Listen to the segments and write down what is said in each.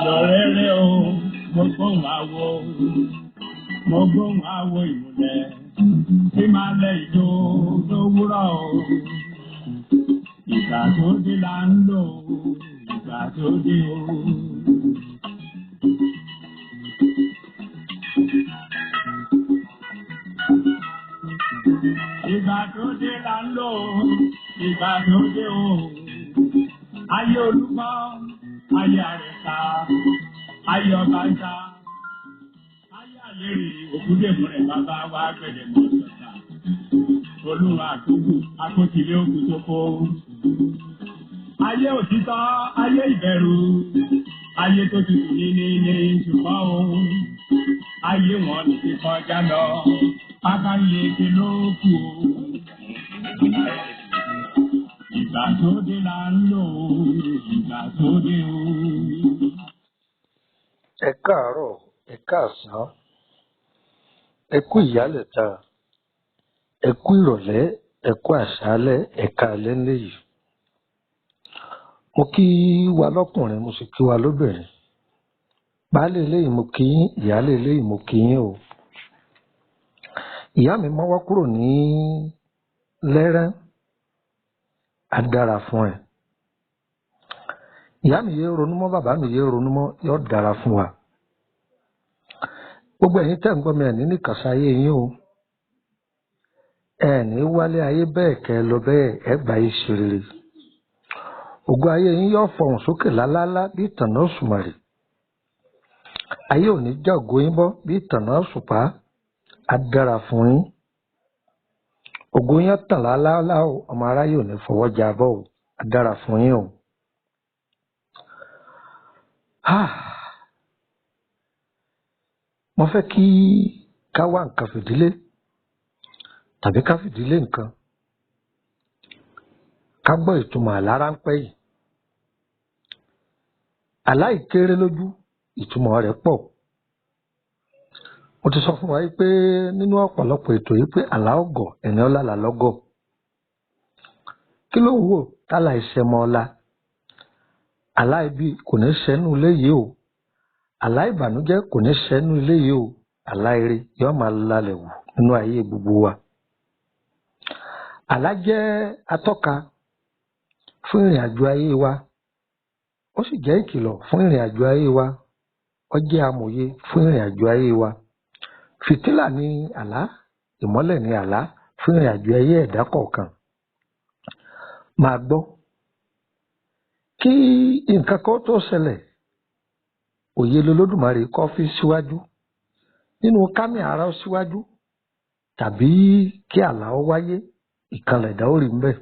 Lọ́rẹ́rẹ́ o, mo gbóhùn awo, mo gbóhùn awo ìmùlẹ̀, tí máa lẹ ìjó lówúrọ̀ o. Ìgbà tó dé là ń lò, ìgbà tó dé o. Ìgbà tó dé là ń lò, ìgbà tó dé o. Ayé olúmọ, ayé àrẹ̀sà, ayé ọbànta, ayé àlèrè òkúdèmù rẹ̀ bàbá wa gbẹ̀dẹ̀mọ̀ sọ̀tà. Olúwa àkókò akótilé òkú tó kó. Ayé òtítọ́, ayé ìbẹ̀rù, ayé tó tutù ní ní ní ṣùgbọ́n o. Ayé wọn ní ti kọjá lọ, pákáleke ló kù o. Ìgbà tó dé là ń lò ó, ìgbà tó dé o. Ẹ káàárọ̀, ẹ káàsán, ẹ kú ìyálẹ̀ta, ẹ kú ìrọ̀lẹ́, ẹ kú àṣálẹ́, ẹ káalẹ́ léyìí. Mo kí wa lọ́kùnrin, mo sì kí wa lóbìnrin. Baálé eléyìí mo kí yín, ìyáálé eléyìí mo kí yín o. Ìyá mi mọ́wọ́ kúrò ní lẹ́rán, á dára fún ẹ. Ìyá mi yé ronú mọ́, bàbá mi yé ronú mọ́, yóò dára fún wa. Gbogbo ẹ̀yin tẹ́ ń gbọ́ mi, ẹ̀ ní nìkan sáyé yín o. Ẹ ní wálé ayé bẹ́ẹ̀ kẹ́ ẹ lọ bẹ́ẹ̀, ẹ gbà yí ṣe rere. Ògo ayé yín yóò fọhùn sókè lálálá bí ìtànná òṣùmàrè. Ayé ò ní já ògo yín bọ́ bí ìtànná òṣùpá. Á dára fún yín. Ògo yín á tàn lálálá o, ọmọ aráyé ò ní fọwọ́ já bọ́ o. Á dára fún yín o. Mo fẹ́ kí ká wá nǹkan fìdílé tàbí ká fìdílé nǹkan. Ká gbọ́ ìtumọ̀ àlá ráńpẹ́ yìí. Àlá yìí kéré lójú, ìtumọ̀ rẹ̀ pọ̀. Mo ti sọ fún wa yìí pé nínú ọ̀pọ̀lọpọ̀ ètò yìí pé àlá ọ̀gọ̀ ẹni ọlá là lọ́gọ̀. Kí ló ń wò tálà ìṣẹ̀mọ ọlá? Àlá ibi kò ní ṣẹnú ilé yìí o. Àlá ìbànújẹ́ kò ní ṣẹnú ilé yìí o. Àlá ire yóò máa lalẹ̀ wù nínú ayé gbogbo wa. Àlá jẹ́ atọ́ka fún ìrìn àjò ayé wa. Ó sì jẹ́ ìkìlọ̀ fún ìrìn àjò ayé wa. Ó jẹ́ amòye fún ìrìn àjò ayé wa. Fìtílà ni àlá, ìmọ́lẹ̀ ni àlá fún ìrìn àjò ayé ẹ̀dá kọ̀ọ̀kan. Máa gbọ́. Kí nǹkan kan tó ṣẹlẹ̀, òye lolódùmarè kọ́ fi síwájú. Nínú kámi ara ó síwájú tàbí kí àlá ó wáyé, ìkànlẹ̀ ẹ̀dá ó rí ń bẹ̀.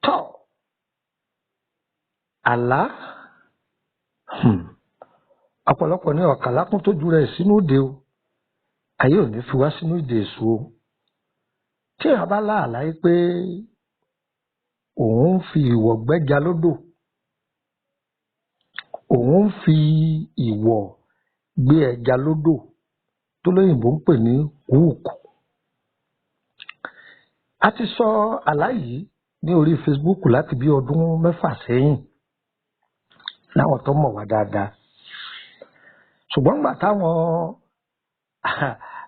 Tọ́ àlá, ọ̀pọ̀lọpọ̀ ní ọ̀kàlá kún tó ju rẹ̀ sínú ìdè o. Ayé ò ní fi wá sínú ìdè èṣù o. Tí èèyàn bá lá àlá yìí pé òun ń fi ìwọ̀ gbẹ́ja lódò, òun ń fi ìwọ̀ gbé ẹja lódò tó lóyìnbó ń pè ní hook. A ti sọ àlá yìí ní orí Facebook láti bí ọdún 6 sẹ́yìn láwọn tó mọ̀ wá dáadáa. Ṣùgbọ́n nígbà táwọn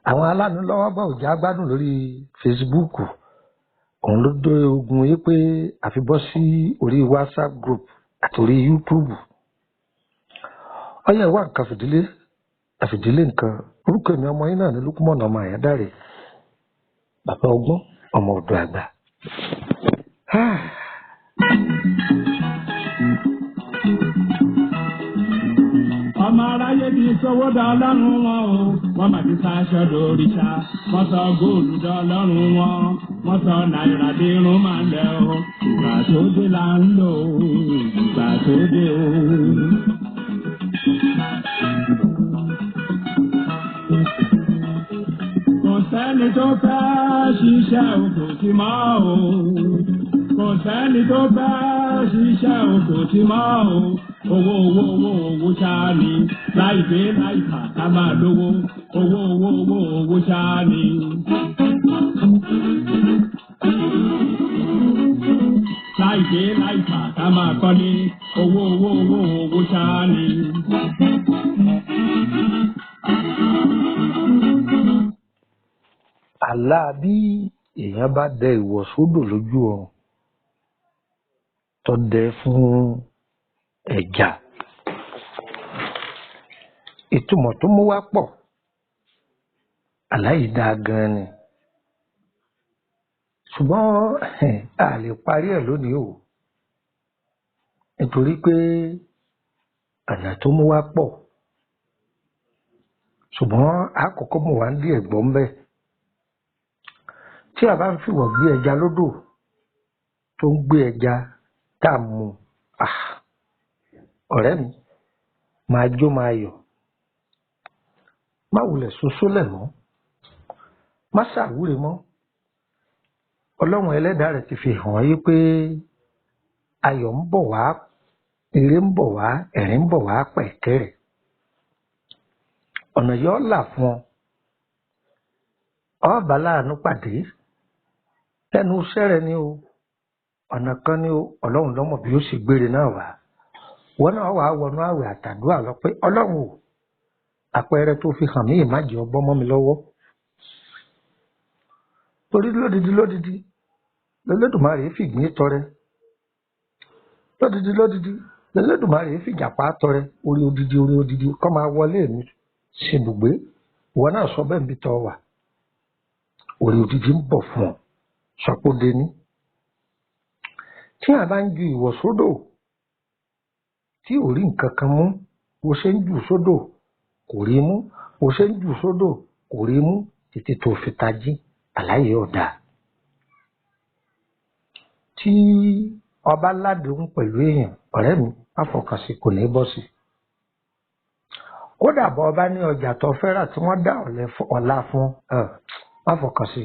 àwọn alánulọ́wọ́ bá òjá gbádùn lórí Facebook, òun ló dé ogun yìí pé àfi bọ́ sí orí WhatsApp group àti orí YouTube. Ọyẹ wá nǹkan fìdílé, àfìdílé nǹkan. Orúkọ èmi ọmọ yín náà ní Lúkúmọ̀nà ọmọ Àyándàrè, bàbá ọgbọ́n, ọmọ ọ̀dọ̀ àgbà. Ọmọ aráyé ti sọwọ́ dá ọlọ́run wọn o, wọ́n mà ti sáṣọ lóríṣà, wọ́n sọ góòlù dá ọlọ́run wọn, wọ́n sọ náírà dírún máa lẹ̀ o. Ìgbà tó dé là ń lò ó, ìgbà tó dé o. Kò sẹ́ni. sẹ́ni tó fẹ́ ṣiṣẹ́ òkò tí mọ́ o. Kò sẹ́ni tó fẹ́ ṣiṣẹ́ òkò tí mọ́ o. Owó owó owó owó ṣáá ni. Láì dé láì kà ká máa lówó. Owó owó owó owó ṣáá ni. Láì dé láì kà ká máa kọ́lé. Owó owó owó owó ṣáá ni. Àlá bí èèyàn bá dẹ ìwọ̀ sódò lójú oorun tó dẹ fún ẹja, ìtumọ̀ tó mú wá pọ̀. Àlá yìí dáa gan ni, ṣùgbọ́n a lè parí ẹ̀ lónìí o, nítorí pé àlá tó mú wá pọ̀. Ṣùgbọ́n a kọ́kọ́ mú wá ń díẹ̀ gbọ́ ń bẹ́ẹ̀. Tí a bá ń fìwọ̀ gbé ẹja lódò tó ń gbé ẹja tá a mú, ọ̀rẹ́ mi, máa jó máa yọ̀, má wulẹ̀ soso lẹ̀ mọ́, má ṣàwúre mọ́. Ọlọ́run ẹlẹ́dàá rẹ̀ ti fi hàn yí pé ayọ̀ ń bọ̀ wá, ire ń bọ̀ wá, ẹ̀rín ń bọ̀ wá pẹ̀kẹ́ rẹ̀. Ọ̀nà yóò là fún ọ, ọba láàánú pàdé lẹ́nu iṣẹ́ rẹ ni o, ọ̀nà kan ni o, Ọlọ́run lọ́mọ bí ó ṣe gbére náà wá. Wọn náà wàá wọnú àwẹ̀ àtàdúrà lọ pé Ọlọ́run o, àpẹẹrẹ tó fi hàn mí ìmájẹ ọgbọ́n mọ́ mi lọ́wọ́. Torí lódidi lódidi lolódùmarè fìgbín tọrẹ, lódidi lódidi lolódùmarè fìjàpá tọrẹ. Orí odidi orí odidi kọ́ máa wọlé mi ṣebùgbé. Ìwọ náà sọ bẹ́ẹ̀ níbi tọ́ wà. Orí odidi ń bọ̀ fún ọ, sọpọ́ dení. Tí a bá ń ju ìwọ̀ sódò tí ò rí nǹkan kan mú, bó ṣe ń jù sódò kò rí mú, bó ṣe ń jù sódò kò rí mú, títí tó fi tají, àláyé ọ̀dà. Tí ọba ládùn pẹ̀lú èèyàn, ọ̀rẹ́ mi, má fọkàn sí, kò ní bọ́ sí. Kódà bọ́ ọba ní ọjà tó fẹ́ rà tí wọ́n dá ọ̀la fún ọ, má fọkàn sí,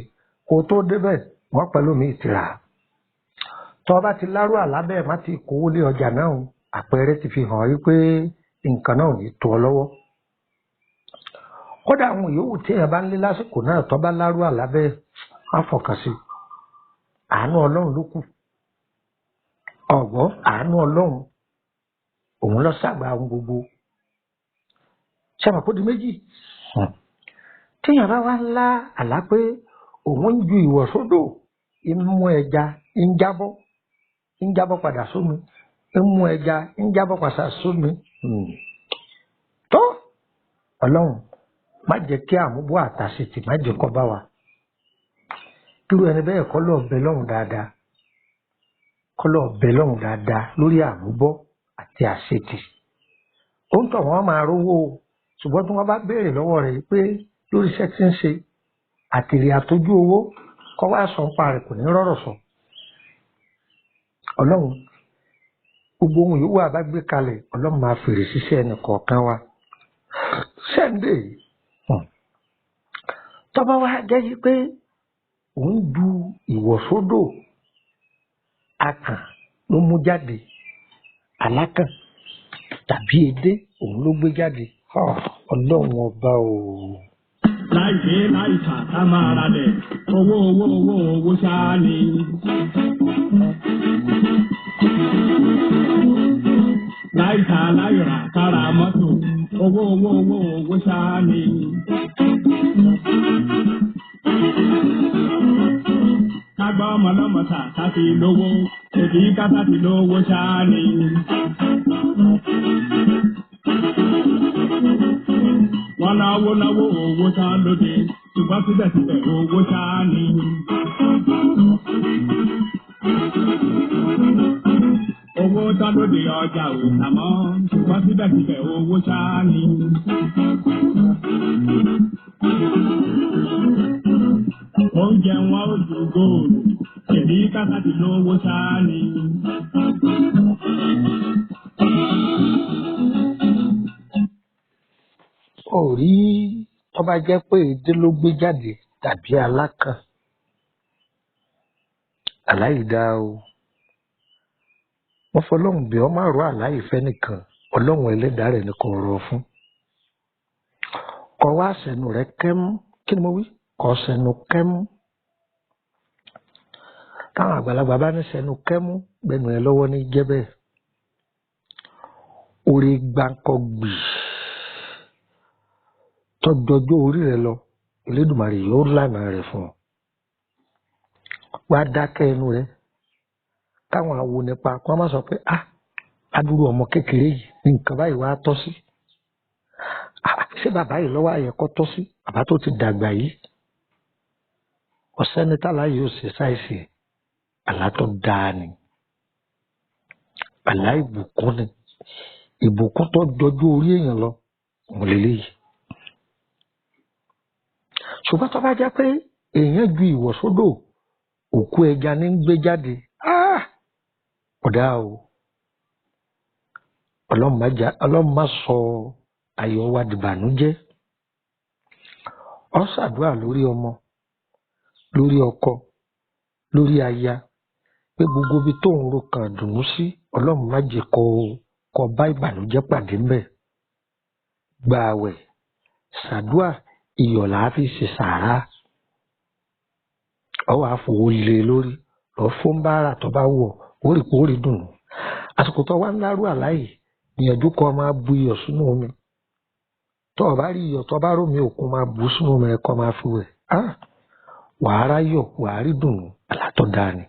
kó tó débẹ̀ wọ́n pẹ̀lú mi ìtìrà. Tọ́ ọba ti lárú àlá bẹ́ẹ̀, má ti kówó lé ọjà náà o. Àpẹẹrẹ ti fi hàn yí pé nǹkan náà ò ní tó ọ lọ́wọ́. Kódà àwọn yòówù tí èèyàn bá ń lé lásìkò náà tọ́ bá lárú àlá bẹ́ẹ̀, má fọkàn sí, àánú Ọlọ́run ló kù. Ọ̀gbọ́n, àánú Ọlọ́run òun ló ṣàgbà ohun gbogbo. Ṣé àmọ̀ kó di méjì? Téèyàn bá wá ńlá àlá pé òun ń ju ìwọ̀ sódò, ń mú ẹja, ń jábọ́, ń jábọ́ padà sómi, ń mú ẹja, ń jábọ́ padà sómi. Tó Ọlọ́run má jẹ́ kí àmúbọ̀ àtàṣetì má jẹ́ kó bá wa. Irú ẹni bẹ́ẹ̀ kọ́ lọ́ọ́ bẹ lọ́hùn dáadáa, kọ́ lọ́ọ́ bẹ lọ́hùn dáadáa lórí àmúbọ̀ àti àṣetì. Ó ń tọ̀ wọ́n máa rówó o, ṣùgbọ́n tí wọ́n bá béèrè lọ́wọ́ rẹ̀ pé lórí iṣẹ́ tí ń ṣe àtìrì àtọ́jú owó kọ́ wá sọ nípa rẹ̀, kò ní rọ́rọ̀ sọ. Ọlọ́run gbogbo ohun yòówù a bá gbé kalẹ̀, Ọlọ́run máa fèrè síṣẹ́ ẹnì kọ̀ọ̀kan wa. Sẹ́ńdẹ̀ tọ́ba wa jẹ́ yí pé òun ju ìwọ̀ sódò, akàn ló mú jáde, alákàn tàbí edé òun ló gbé jáde. Ọlọ́run ọba o. Láì dé láì tà ká máa ralẹ̀. Owó owó owó owó ṣáá ni. Láì tà láì rà ká ra mọ́tò. Owó owó owó owó ṣáá ni. Ká gbọ́ ọmọ lọ́mọ tà ká fi lówó. Èbí ká sá ti lówó ṣáá ni. Wọ́n náwó náwó owó tán lóde, ṣùgbọ́n síbẹ̀síbẹ̀ owó ṣáá ni. Owó tán lóde ọjà ò tà mọ́, ṣùgbọ́n síbẹ̀síbẹ̀ owó ṣáá ni. Oúnjẹ wọn ò ju góòlù, èbí kásá ti lówó ṣáá ni. Ó rí, tó bá jẹ́ pé edé ló gbé jáde tàbí alákàn. Àlá yìí dáa o. Wọ́n fọlọ́run bẹ̀ ọ́ má rọ àlá yìí fẹ́nìkan, Ọlọ́run ẹlẹ́dàá rẹ̀ ni kò rọ fún. Kọ wá sẹ́nu rẹ̀ kẹ́mú. Kí ni mo wí? Kọ sẹ́nu kẹ́mú. Táwọn àgbàlagbà bá ní sẹ́nu kẹ́mú, gbẹnu ẹ lọ́wọ́ ní jẹ́ bẹ́ẹ̀. Orí gbáǹkọ gbì tọ́jọ́jọ́ orí rẹ lọ, Elédùmarè yóò lànà rẹ̀ fún ọ. Wá dákẹ́ ẹnu rẹ káwọn awo nípa kó má sọ pé ah, adúrú ọmọ kékeré yìí ní nǹkan báyìí wá tọ́ sí. Ṣé bàbá yìí lọ́wọ́ àyẹ̀kọ́ tọ́ sí? Bàbá tó ti dàgbà yìí. Ọ̀sẹ́ni tálá yìí ó ṣe ṣàìsì. Àlá tó dáa ni. Àlá ìbùkún ni. Ìbùkún tó jọjú orí èèyàn lọ, òun lélẹ́yìí. Ṣùgbọ́n tó bá jẹ́ pé èèyàn ju ìwọ̀ sódò, òkú ẹja ní ń gbé jáde. Ọ̀dà o. Ọlọ́run má sọ ayọ̀ wa dìbànújẹ́. Ó ṣàdúrà lórí ọmọ, lórí ọkọ, lórí aya, pé gbogbo ibi tó ń ro kàn dùnú sí, Ọlọ́run má jẹ́ kó bá ìbànújẹ́ pàdé ńbẹ̀. Gba àwẹ̀, ṣàdúrà, iyọ̀ làá fi ṣe sàárà. Ọ wàá fowó lé lórí, lọ fún báárà tó bá wọ̀, ó rí pé ó rí dùnú. Àsìkò tó wá ń lárú àlá yìí, gbìyànjú kó máa bu iyọ̀ sínú omi. Tó o bá rí iyọ̀, tó o bá rómi òkun, máa bù sínú omi rẹ kó máa fi wẹ̀. Wàá ráyọ̀, wàá rí dùnú. Àlá tó dáa ni.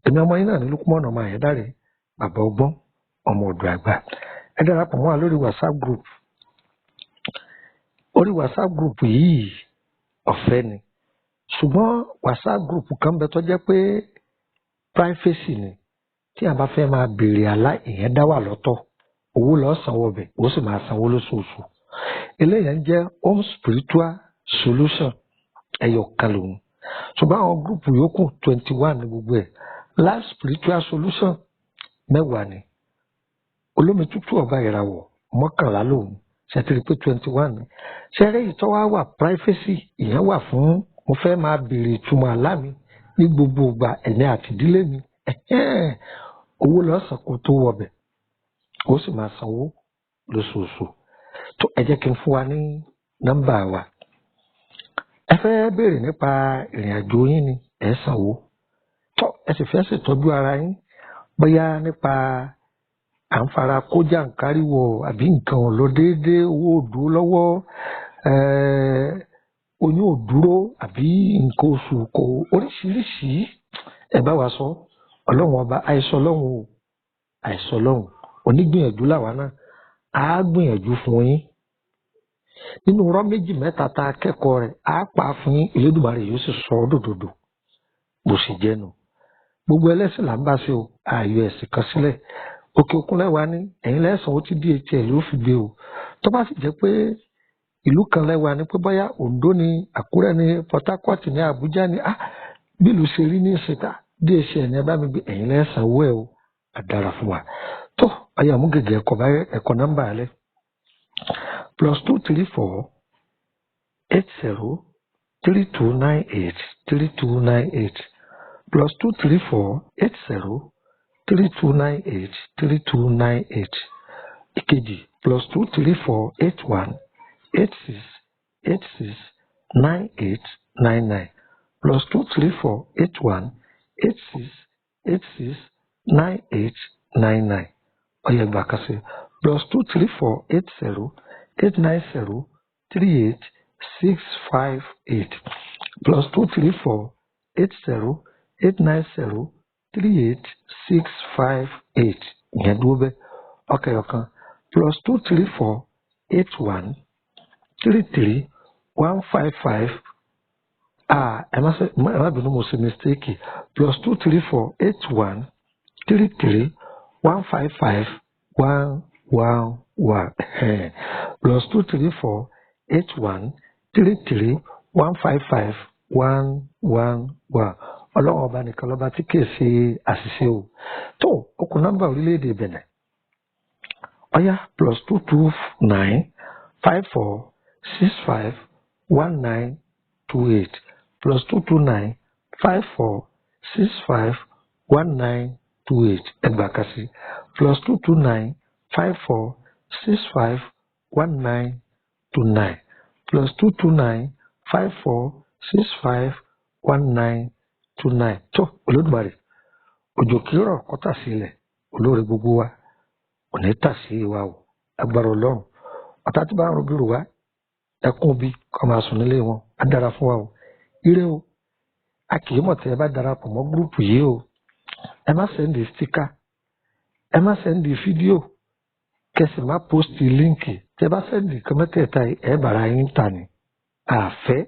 Èmi ọmọ yín náà ní Lukman ọmọ Àyádáre, bàbá ọgbọ́n, ọmọ ọ̀dọ̀ àgbà. Ẹ darapọ̀ mọ́ wa lórí WhatsApp group. Orí WhatsApp group yìí ọ̀fẹ́ ni. Ṣùgbọ́n WhatsApp group kan bẹ tó jẹ́ pé privacy ni. Tí a bá fẹ́ máa béèrè àlá, ìyẹn dá wà lọ́tọ̀. Owó lọ sanwó bẹ̀, ó sì máa sanwó lóṣooṣù. Eléyìí ń jẹ́ home spiritual solution, ẹyọ kan lòun. Ṣùgbọ́n àwọn gúrùpù yòókù 21 ní gbogbo ẹ̀. Life spiritual solution 10 ni. Olómi tútù ọba ìràwọ̀ 11 lòun. Ṣètìlí pé 21 ni. Ṣẹ́rẹ́ yìí tó wá wà privacy, ìyẹn wà fún mo fẹ́ máa béèrè ìtumọ̀ àlá mi ní gbogbo ìgbà, ẹ̀mí àti ìdílé mi. Owó lọ́sàn kó tó wọbẹ̀, ó sì máa sanwó lóṣooṣù. Tó ẹ jẹ́ kí n fún wa ní nọ́mbà wa. Ẹ fẹ́ béèrè nípa ìrìn àjò yín ni, ẹ sanwó. Tó ẹ sì fẹ́ ṣètọ́jú ara yín, bóyá nípa à ń fara kójà ń káríwọ̀ àbí nǹkan ò lọ déédéé, owó ò dúró lọ́wọ́, oyún ò dúró àbí nǹkan oṣù kò, oríṣiríṣi ẹ bá wa sọ. Ọlọ́run ọba àìsàn ọlọ́run o, àìsàn ọlọ́run onígbìyànjú làwa náà á gbìyànjú fún yín. Nínú irọ́ méjì mẹ́ta tá a kẹ́kọ̀ọ́ rẹ̀ á pa fún yín, Elédùmarè yóò sì sọ ọ́ dòdòdò bó ṣe jẹ́ nu. Gbogbo ẹlẹ́sìn là ń bá ṣe o, ààyò ẹ̀sìn kan sílẹ̀. Òkè òkun lẹ́wà ní ẹ̀yin lẹ́sàn ó ti DHL ló fi gbé o. Tó bá sì jẹ́ pé ìlú kan lẹ́wà ní pé bóyá Oǹdó ni, Àkúrẹ́ ni, Port Harcourt ni, Àbújá ni, bí ìlú ṣe rí ní ìsìta, DHL ni ẹ bá mi gbé, ẹ̀yin lẹ́sàn owó ẹ̀ o, àdára fún wa. Tó ayé àmúgègé ẹ̀kọ́ bá ẹ̀kọ́ nọ́mbà alẹ́. +234 80 3298 3298 +234 80 3298 3298. Ìkejì +234 81 86 86 9899 +234 81 86 86 9899. Ọ̀yẹ̀ gbà kan sí +234 80 890 38 658 +234 80 890 38 658. Ìyẹn dúró bẹ́ẹ̀. Ọkẹ́ ọ̀kan +234 81 33 155. Ẹ má bínú, mo ṣe mistake. +234 81 33 155 111 +234 81 33 155 111. Ọlọ́run ọba nìkan lọ́ba tí kìí ṣe àṣìṣe o. Tó okùn nọ́mbà orílẹ̀-èdè Benin. Ọ̀yá +229 54 65 19 28 +229 54 65 19 28. Ẹgbàá kan sí +229 54 65 19 29, +229 54 65 19 29. Tó Olódùmarè, òjò kì í rọ̀ kó tà sí ilẹ̀, olóore gbogbo wa kò ní tà sí wa o, agbára Ọlọ́run. Ọ̀tá tí bá ń robi rò wá, ẹkún bí kó máa sùn nílé wọn, á dára fún wa o. Ire o, a kì í mọ̀ tí ẹ bá darapọ̀ mọ́ gúrúùpù yìí o. Ẹ má send sticker, ẹ má send fídíò, kẹsì má post líǹkì. Tẹ bá send nǹkan mẹ́tẹ̀ẹ̀ta yìí, ẹ bàrà yín ta ni àfẹ́.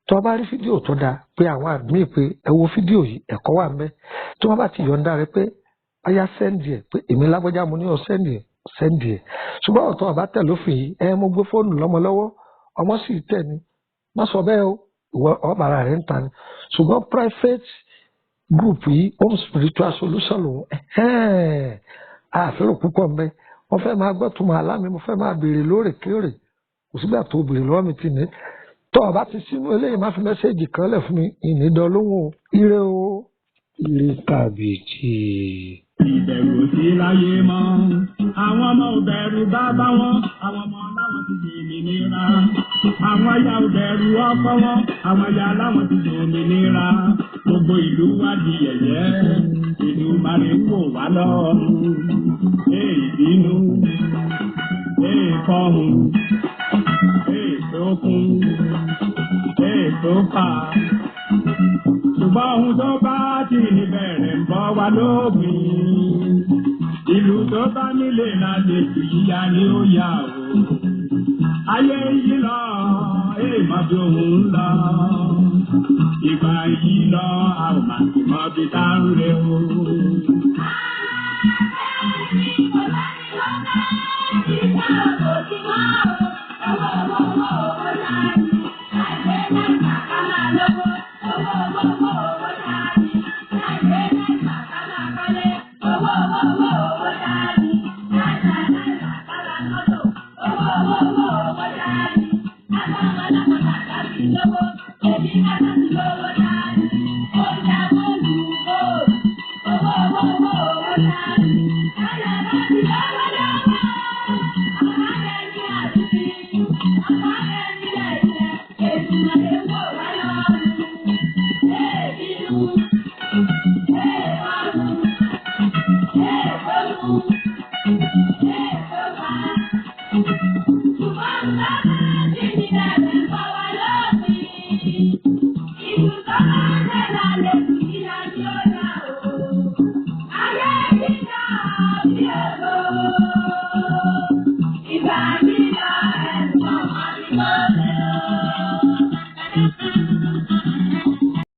Tó o bá rí fídíò tó dáa, pé àwọn admin pé ẹ wo fídíò yìí, ẹ̀kọ́ wà ńbẹ̀. Tí wọ́n bá ti yọ̀ǹda rẹ pé ọyá send ẹ̀, pé èmi lágbájá mo ní ọ send ẹ̀, send ẹ̀. Ṣùgbọ́n ọ̀tọ̀ ọ̀bá tẹ̀ lófin yìí, ẹ mo gbé fóònù lọ́mọ lọ́wọ́, ọmọ sì tẹ̀ ni, má sọ bẹ́ẹ̀ o, ìwọ ọ̀bàrà rẹ̀ ń ta ni. Ṣùgbọ́n private group yìí, Home Spiritual Solution lòun, àfẹ́rò púpọ̀ mbẹ́. Wọ́n fẹ́ máa gbọ́ tó máa lámì, mo fẹ́ máa béèrè lóòrèkóòrè, kò sígbà tó béèrè lọ́wọ́ mi ti ní. Tọ́ ọ bá ti sínú eléyìí, má fi mẹ́sẹ̀gì kan lẹ̀ fún mi, ìnídọ́ lóhùn o. Ire o, ire kàbìtì. Ìbẹ̀rù ò sí láyé mọ́. Àwọn ọmọ ò bẹ̀rù bàbá wọn. Àwọn ọmọ láwọn ti dòmìnira. Àwọn aya ò bẹ̀rù ọkọ wọn. Àwọn aya láwọn ti dòmìnira. Gbogbo ìlú wa di yẹ̀yẹ́. Ìlú màrí ń wò wá lọ́rùn. Èè bínú. Èè fọ́hùn. Èè tókun. Èè tó fà. Ṣùgbọ́n ohun tó bá ti ní bẹ̀rẹ̀ ń bọ̀ wá lópin. Ìlú tó bá nílé lálejò yíya ni ó yà o. Ayé yìí lọ, èèmọ̀ bí òun ń lọ. Ìgbà yìí lọ, a ò mà sì mọ bí tá ń re o. Thank you.